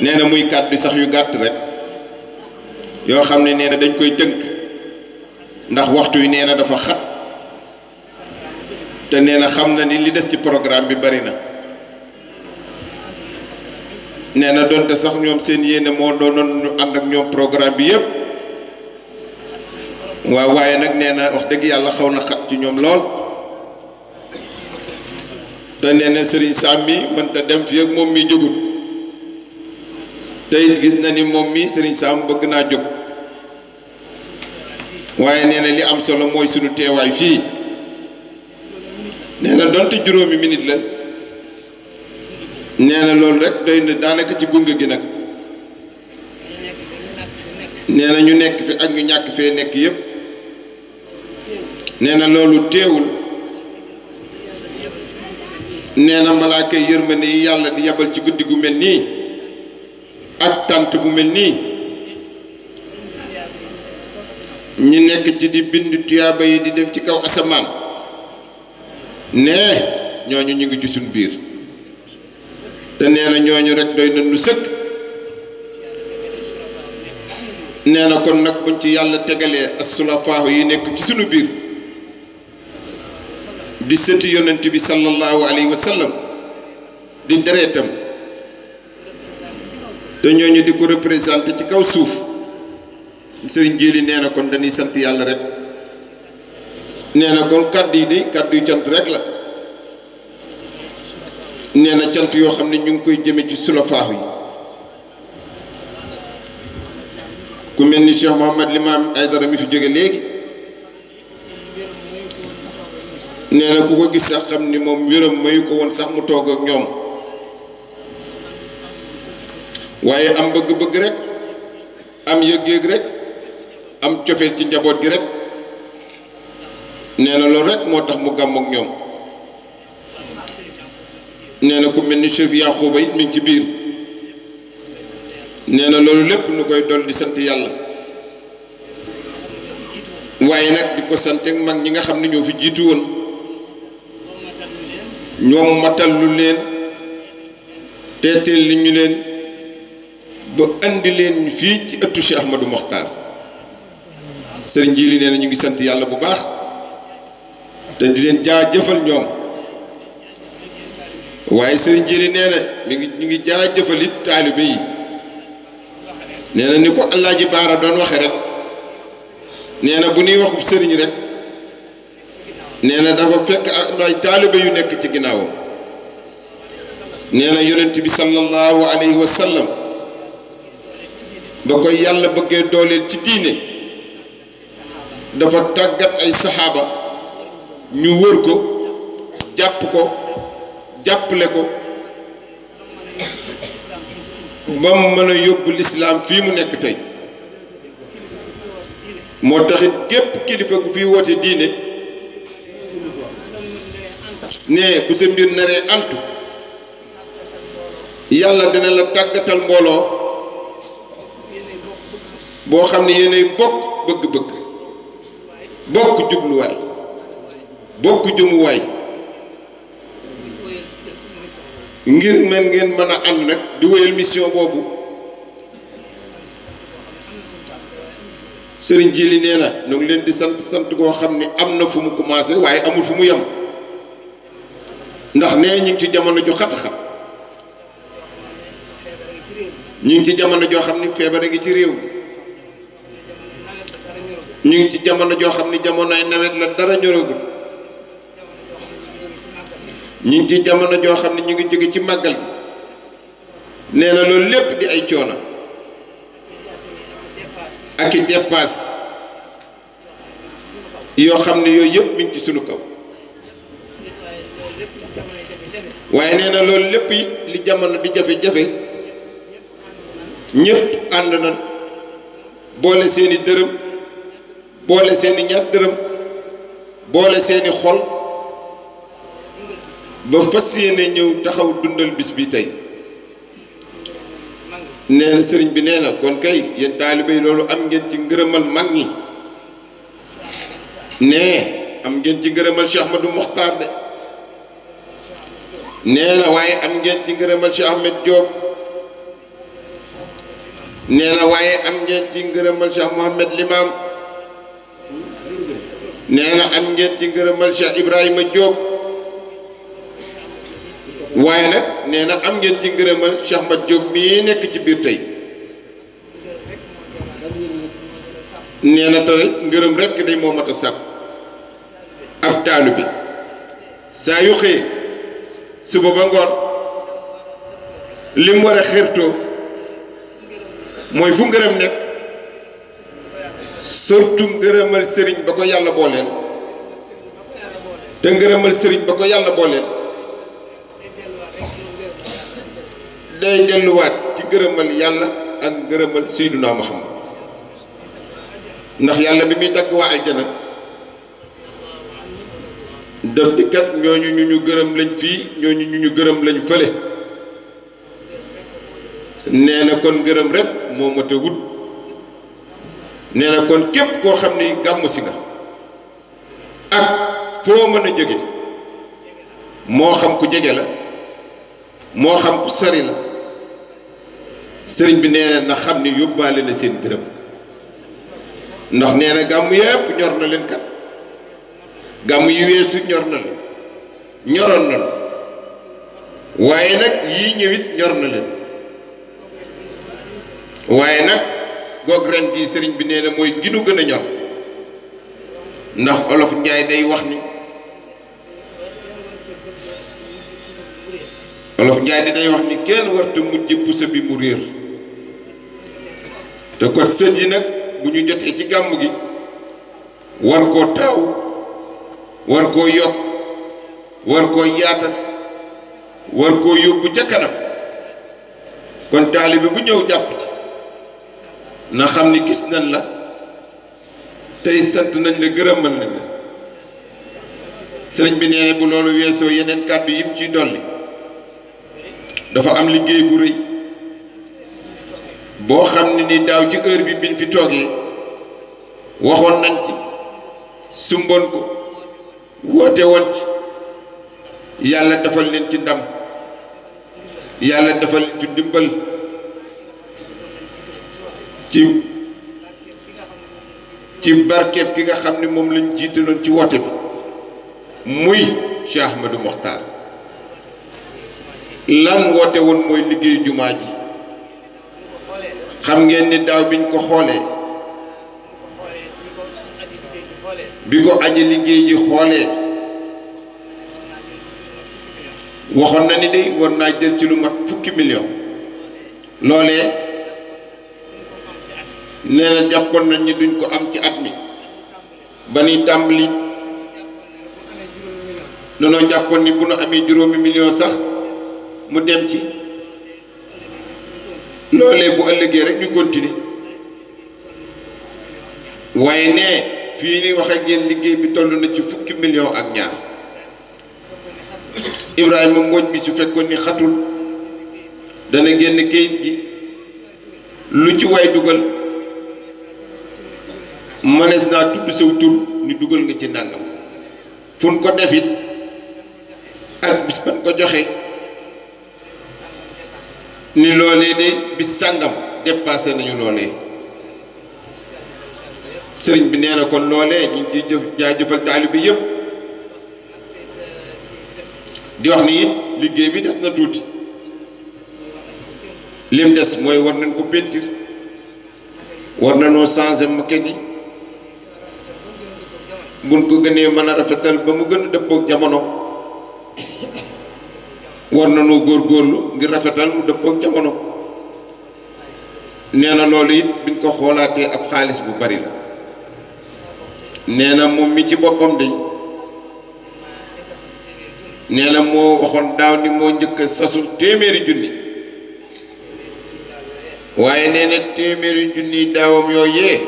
nee na muy kàddu sax yu gàtt rek yoo xam ne nee na dañ koy tënk ndax waxtu wi nee na dafa xat te nee na xam na ni li des ci programme bi bari na nee na donte sax ñoom seen yéene moo doonoon ñu ànd ak ñoom programme bi yépp waaw waaye nag nee na wax dëgg yàlla xaw na xat ci ñoom lool te nee na Serigne Sam mi mënta dem fii ak moom mi jógut te it gis na ni moom mi Serigne Sam bëgg naa jóg waaye nee na li am solo mooy sunu teewaay fii nee na donte juróomi minute la nee na loolu rek doy na daanaka ci gunge gi nag nee na ñu nekk fi ak ñu ñàkk fee nekk yépp nee na loolu teewul nee na malaaka yërmande yi yàlla di yabal ci guddi gu mel nii ak tànt bu mel nii ñi nekk ci di bind tuyaaba yi di dem ci kaw asamaan nee ñooñu ñu ngi ci suñ biir te nee na ñooñu rek doy na lu sëkk nee na kon nag buñ ci yàlla tegalee as-sulafaahu yi nekk ci sunu biir di sëti yonent bi sallallahu alayhi wa sallam di dereetam te ñooñu di ko représenté ci kaw suuf sëriñ Jili nee na kon dañuy sant yàlla rek nee na kon kàddu yi de kàddu yu cant rek la nee na cant yoo xam ne ñu ngi koy jëme ci sulafaahu yi ku mel ni Cheikh Mouhamad Limam Aydara mi fi jóge léegi nee na ku ko gis sax xam ni moom wéram mayu ko woon sax mu toog ak ñoom waaye am bëgg-bëgg rek am yëg-yëg rek am cofeel ci njaboot gi rek nee na loolu rek moo tax mu gàmm ak ñoom nee na ku mel ni Cheikh Yaxuba it mi ngi ci biir nee na loolu lépp nu koy dol di sant yàlla waaye nag di ko sant ak mag ñi nga xam ne ñoo fi jiitu woon ñoom matal lu leen teeteel li ñu leen ba andi leen fii ci ëttu Cheikh Ahmadou Mokhtar sëriñ Jili nee na ñu ngi sant yàlla bu baax te di leen jaajëfal ñoom waaye sëriñ Jili nee na ñu ngi jaajëfal it taalibe yi nee na ni ko Alaaji Baara doon waxe rek nee na bu ñuy waxu sëriñ rek nee na dafa fekk ay taalibe yu nekk ci ginnaawam nee na yonent bi sallallahu alayhi wa sallam ba koy yàlla bëggee dooleel ci diine dafa tàggat ay saxaaba ñu wër ko jàpp ko jàppale ko ba mu mën a yóbbu lislaam fii mu nekk tey moo taxit gépp kilifa gu fi woote diine ne bu sa mbir naree antu yàlla dina la tàggatal mbooloo boo xam ne yéenay bokk bëgg-bëgg bokk jubluwaay bokk jëmuwaay ngir men ngeen mën a ànd nag di wéyal mission boobu sëriñ Jili nee na ñu ngi leen di sant koo xam ni am na fu mu commencé waaye amul fu mu yem ndax nee ñu ngi ci jamono ju xat-xat ñu ngi ci jamono joo xam ni feebar a ngi ci réew mi ñu ngi ci jamono joo xam ni jamonoy nawet la dara ñoragul ñu ngi ci jamono joo xam ne ñu ngi jóge ci màggal gi nee na loolu lépp di ay coono ak i dépasse yoo xam ne yooyu yëpp mi ngi ci sunu kaw waaye nee na loolu lépp it li jamono di jafe-jafe ñëpp ànd na boole seeni dërëm boole seeni ñaar dërëm boole seeni xol ba fas yéene ñëw taxaw dundal bis bi tey nee na sëriñ bi nee na kon kay yéen taalibe yi loolu am ngeen ci ngërëmal mag ñi nee am ngeen ci ngërëmal Cheikh Ahmadou Mokhtar de nee na waaye am ngeen ci ngërëmal Cheikh Ahmed Diop nee na waaye am ngeen ci ngërëmal Cheikh Mouhamed Limam nee na am ngeen ci ngërëmal Cheikh Ibrahima Diop waaye nag nee na am ngeen ci ngërëmal Cheikh Mat Diop mii nekk ci biir tey nee na te ngërëm rekk day moo mat a sàkk ab taalu bi saa yu xëyee suba ba ngoon lim war a xirtoo mooy fu ngërëm nekk surtout ngërëmal sëriñ ba ko yàlla booleel te ngërëmal sëriñ ba ko yàlla booleel day delluwaat ci ngërëmal yàlla ak ngërëmal Seydina Muhammad ndax yàlla bi muy tagg waa aljana daf di kat ñooñu ñu gërëm lañ fii ñooñu ñu gërëm lañ fële nee na kon ngërëm rek moo mat a wut nee na kon képp koo xam ni gàmm si nga ak foo mën a jóge moo xam ku jege la moo xam ku sori la sëriñ bi nee na xam ni yóbbaale na seen gërëm ndax nee na gàmm yépp ñor na leen kat gàmm yi weesu ñor na leen ñoroon na waaye nag yii ñëwit ñor na leen waaye nag goog ren gi sëriñ bi nee na mooy ginu gën a ñor ndax olof njaay day wax ni olof njaay di day wax ni kenn warta mujj pusa bi mu réer te kot sët yi nag bu ñu jotee ci gàmm gi war koo taaw war koo yokk war koo yaatal war koo yóbbu ca kanam kon taalibe bu ñëw jàpp ci na xam ni gis nañ la tey sant nañ la gërëmal nañ la sëriñ bi nee na bu loolu weesoo yeneen kàddu yim ciy dolli dafa am liggéey bu rëy boo xam ne ni daaw ci heure bi biñ fi toogee waxoon nañ ci sumboon ko woote woon ci yàlla defal leen ci ndam yàlla defal leen ci ndimbal ci barkeeb ki nga xam ne moom lañ jiitaloon ci woote bi muy Cheikh Ahmadou Mokhtar lan woote woon mooy liggéeyu jumaa ji xam ngeen ni daaw biñ ko xoolee bi ko aji liggéey ji xoolee waxoon na ni day war naa jël ci lu mat fukki million loolee nee na jàppoon nañ ni duñ ko am ci at mi ba nuy tàmbali danoo jàppoon ni bu nu amee juróomi million sax mu dem ci loolee bu ëllëgee rek ñu continuer waaye ne fii ni wax ak yéen liggéey bi toll na ci fukki million ak ñaar Ibrahima Mbodj bi su fekkoon ni xatul dana génn kayit gi lu ci waay dugal mënees naa tudd saw tur ni dugal nga ci ndàngam fu ñu ko defit ak bis ban ko joxe ni loolee de bis sàngam dépassé nañu loolee sëriñ bi nee na kon loolee ñu ngi ciy jaajëfal taalibe bi yëpp di wax ni it liggéey bi des na tuuti lim des mooy war nañ ko peinture war nañoo changer maquette yi buñ ko gënee mën a rafetal ba mu gën a dëppook jamono war nañoo góorgóorlu ngir rafetal mu dëppook jamono nee na loolu it biñ ko xoolaatee ab xaalis bu bari la nee na moom mi ci boppam de nee na moo waxoon daaw ni moo njëkk a sasu téeméeri junni waaye nee na téeméeri junni daawam yooyee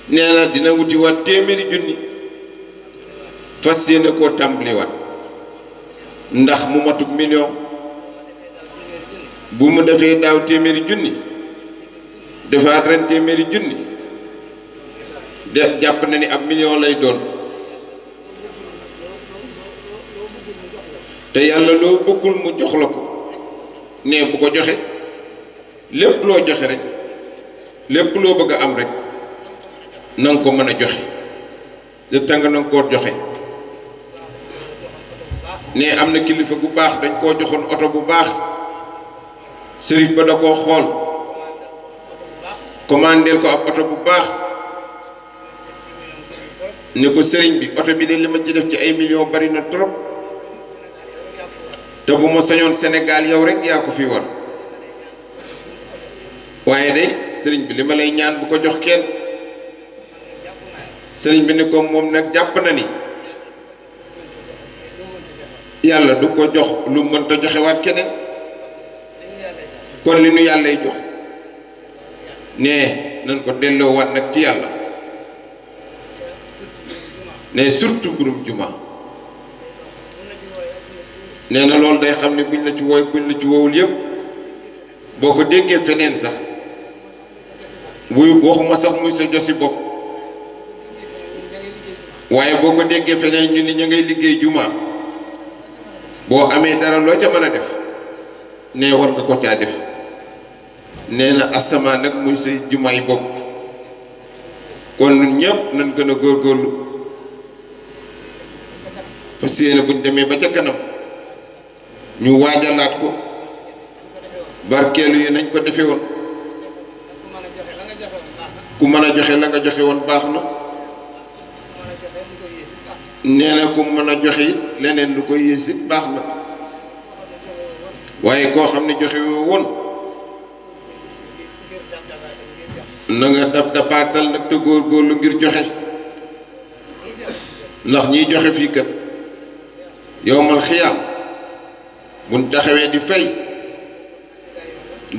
nee na dina wuti waat téeméeri junni fas yéene koo tàmbaliwaat ndax mu matub million bu mu defee daaw téeméeri junni defaat ren téeméeri junni de jàpp na ni ab million lay doon te yàlla loo bëggul mu jox la ko ne bu ko joxe lépp loo joxe rek lépp loo bëgg a am rek na nga ko mën a joxe te tàng na nga koo joxe ne am na kilifa gu baax dañ koo joxoon oto bu baax sërif ba da koo xool commandeel ko ab oto bu baax ne ko sëriñ bi oto bi de li ma ci def ci ay millions bari na trop te bu ma sañoon Sénégal yow rek yaa ko fi war waaye de sëriñ bi li ma lay ñaan bu ko jox kenn sëriñ bi ne ko moom nag jàpp na ni yàlla du ko jox lu mënta joxewaat keneen kon li nu yàllay jox ne nañ ko delloowaat nag ci yàlla ne surtout mbirum juma nee na loolu day xam ne buñ la ci wooy buñ la ci woowul yëpp boo ko déggee feneen sax buy waxuma sax muy sa josi bopp waaye boo ko déggee feneen ñu ni ña ngay liggéey juma boo amee dara loo ca mën a def ne war nga ko caa def nee na asamaan nag muy say jumaay bopp kon ñun ñëpp nañ gën a góorgóorlu fas yéene buñ demee ba ca kanam ñu waajalaat ko barkeelu yi nañ ko defe woon ku mën a joxe la nga joxe woon baax na nee na ku mën a joxe it leneen lu koy yées it baax na waaye koo xam ne joxe woo woon na nga dab dabaatal nag te góorgóorlu ngir joxe ndax ñiy joxe fii kat yowmal xiyaam buñ taxawee di fay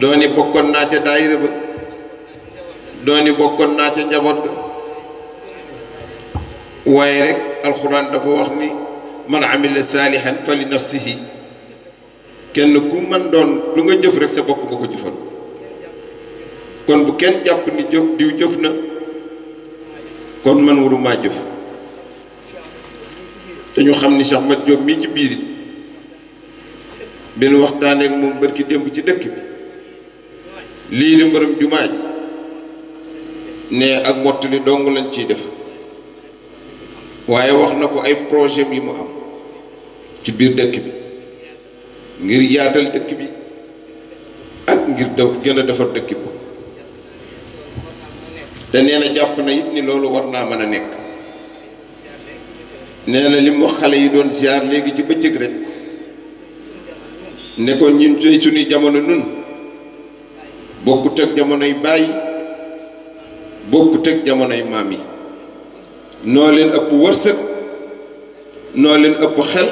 dooni bokkoon naa ca daayira ba dooni bokkoon naa ca njaboot ga waaye rek alxuraan dafa wax ni man amila saalihan fa li nafsihi kenn ku man doon lu nga jëf rek sa bopp nga ko jëfal kon bu kenn jàpp ni diw jëf na kon man waruma jëf te ñu xam ni Cheikh Mat Diop mii ci biir it benn waxtaanee ak moom barki démb ci dëkk bi lii li mbërëm jumaa ji ne ak mottali dong lañ ciy def waaye wax na ko ay projet yi mu am ci biir dëkk bi ngir yaatal dëkk bi ak ngir gën a defar dëkk bi te nee na jàpp na it ni loolu war naa mën a nekk nee na li mu wax xale yi doon ziar léegi ci bëccëg rek ne ko ñun tey suñuy jamono nun bokkut ak jamonoy bàyyi bokkut ak jamonoy maam yi noo leen ëpp wërsëg noo leen ëpp xel